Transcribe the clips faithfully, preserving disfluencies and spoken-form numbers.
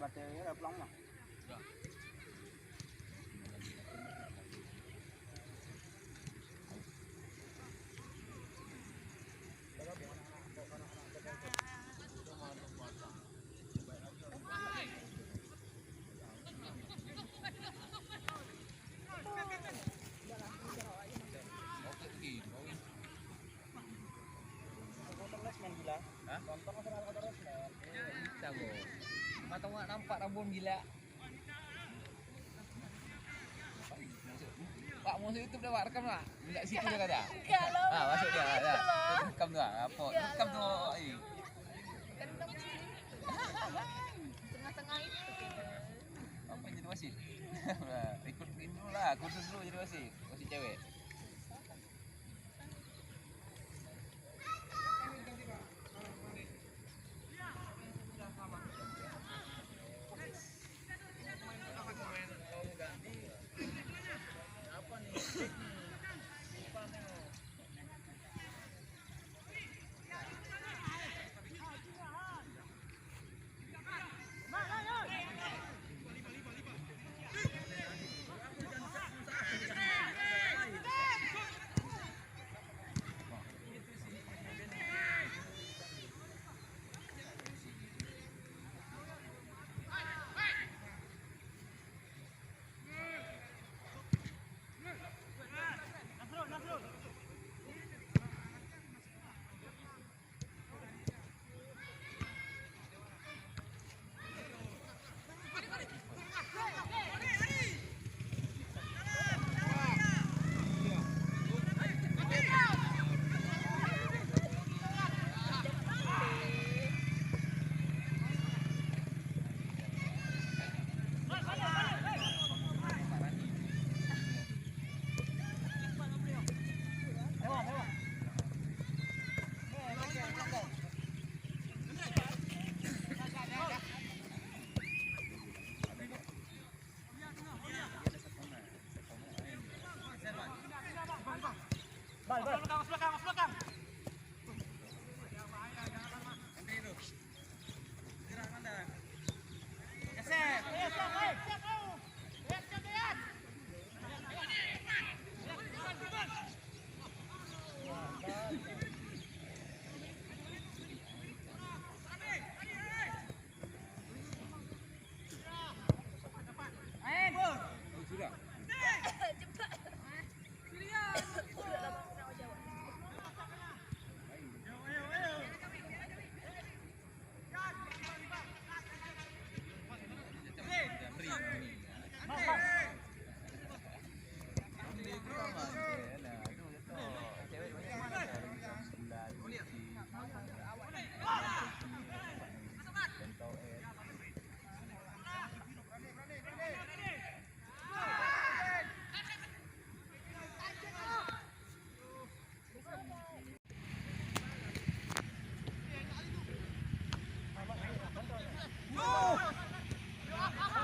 Bateri dah pulang mah. Hah? Sama. Mata awak nampak rabon gila. Pak, masuk YouTube dah, Pak, rekam dah. Enggak situ dah ada. Enggak lah, ah, masuk dah, dah. Rekam dah. Apa? Enggak lah. Rekam tu, eh. Kan rekam sini. Tengah-tengah itu. Apa jadi wasit? Ikut dulu lah, kursus dulu jadi wasit. Wasit cewek.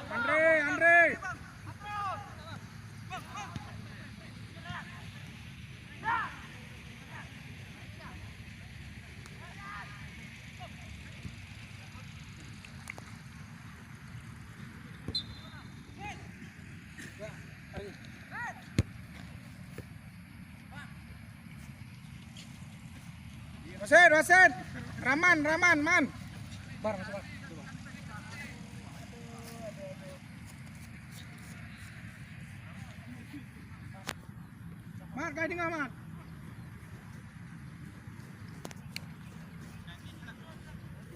Andre, Andre. Wasit, wasit. Raman, Raman, Man. Bar, bar. Mat, kai tengah, Mat.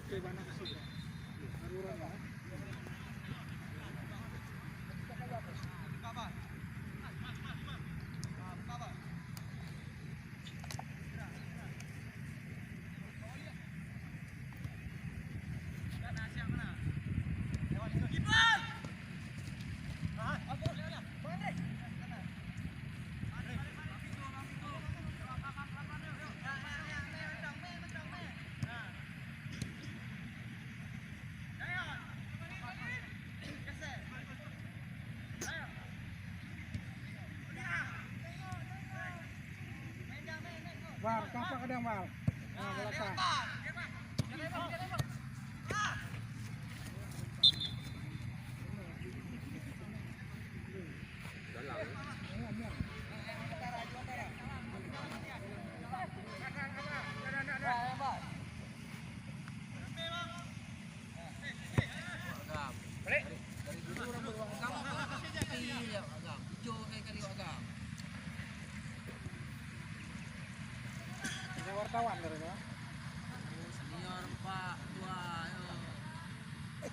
Oke, bana masuk. Baru orang, ya. Bar, tampak kadang, Bar. Nah, belakang.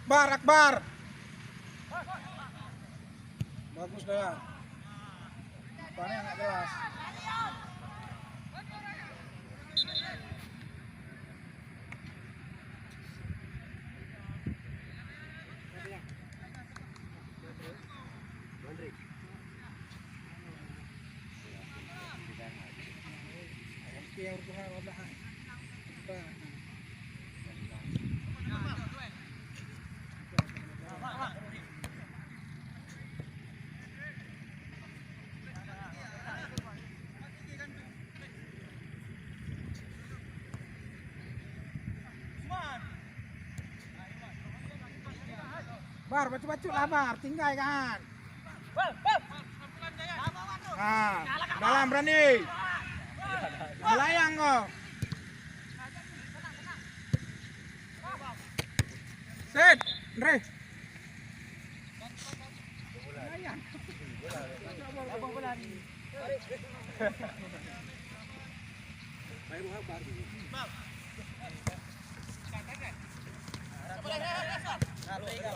Akbar, Akbar. Bagus dah. Umpannya nggak jelas. Bar, bacut-bacut lah, Bar. Tinggai kan. Ha, dalam berani. Melayang kau. Set, Andre.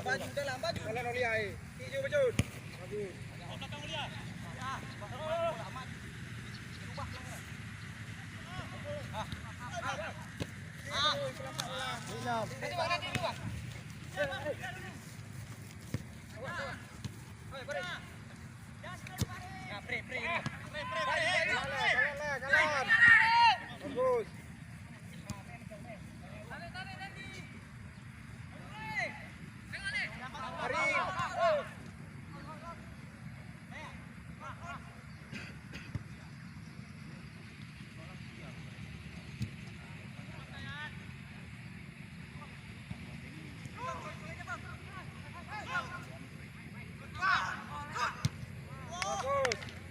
Baju dalam, baju. Jalan Aulia, eh. Hijau betul. Bagus. Bagus. Bagus.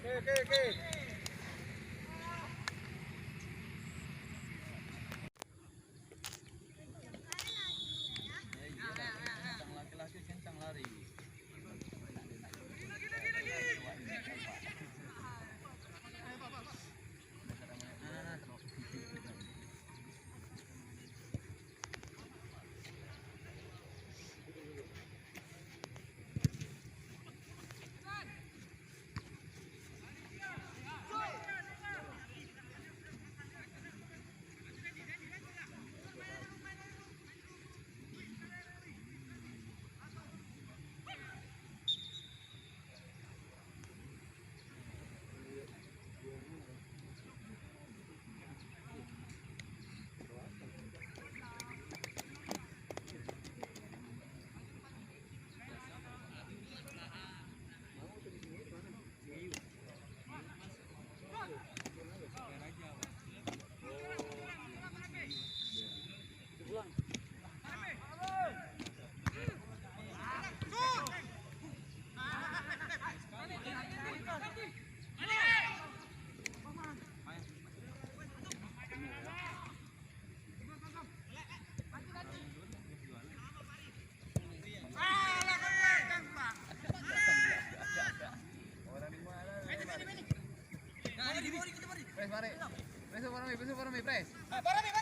Oke, oke, oke. Press, Farid. Press, Farid. Press, Farid. Press.